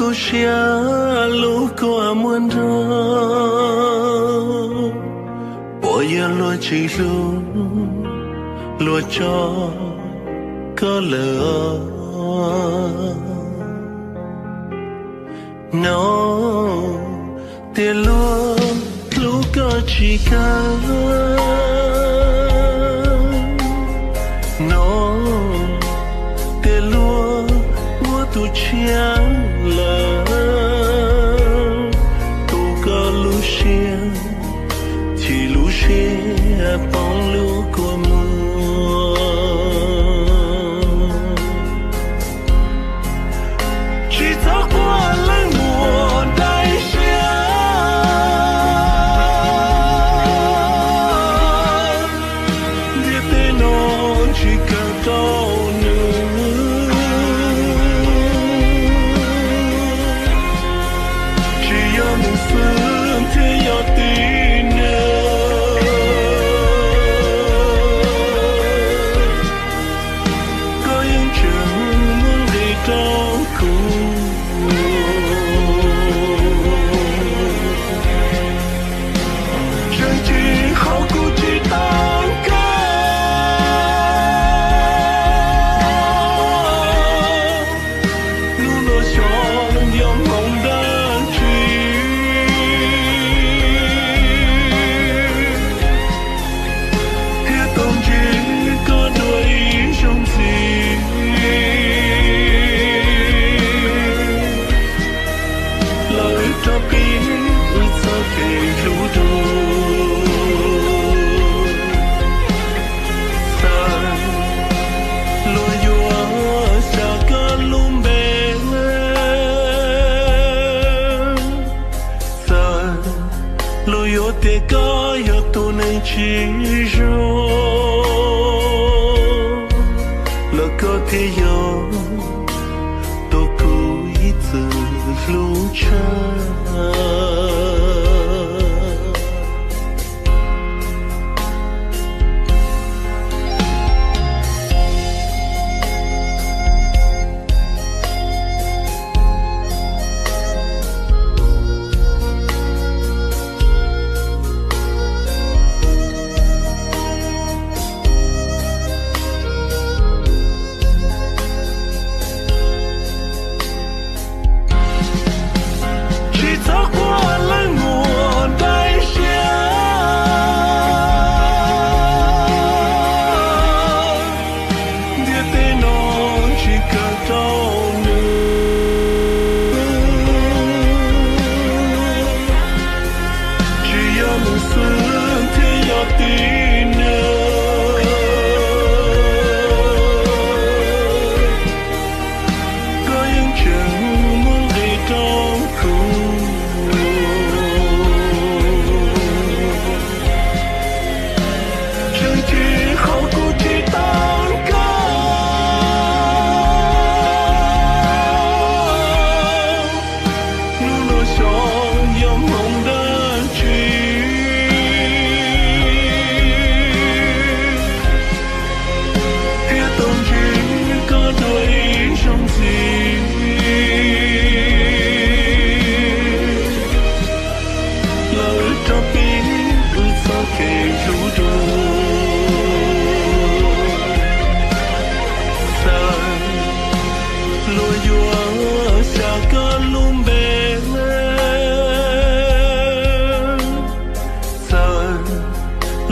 Lub siab lub kua muag nrog, puas yog luag tsis hlub, luag tso koj lawm os. Hnov tias luag hlub koj tsis kawg, hnov tias luag muaj tus tshiab lawm, tu koj lub siab, chim lub siab poob lub kua muag. Tsis txhob quaj leej muam dai siab, ntiaj teb no tsis kawm rau nws, tsis yog nws xwb thiaj yog tib neeg. Koj yeej tseem muaj nqis rau kuv, tseem tsis haum kuv tsis tau koj. Hnub no xyov yog hmoov dab tsi thiaj tau ntsib koj dua ib zaug ntxiv. Los wb rov pib wb txoj kev hlub dua, xav luag yuav xyaw koj lub npe, xav luag yuav tias koj yog tus neeg tsis zoo, los koj thiaj yog tus kuv ib txwm hlub tshaj. Tsis txhob quaj leej muam dai siab, ntiaj teb no tsis kawm rau nws, tsis yog nws xwb thiaj yog tib neeg. Koj yeej tseem muaj nqis rau kuv, tseem tsis haum kuv tsis tau koj. Hnub no xyov yog hmoov dab tsi thiaj tau ntsib koj dua ib zaug ntxiv. Los wb rov pib wb txoj kev hlub dua, xav luag yuav xyaw koj lub npe, xav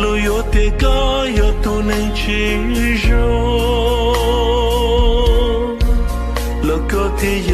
luag yuav tias koj yog tus neeg tsis zoo, los koj thiaj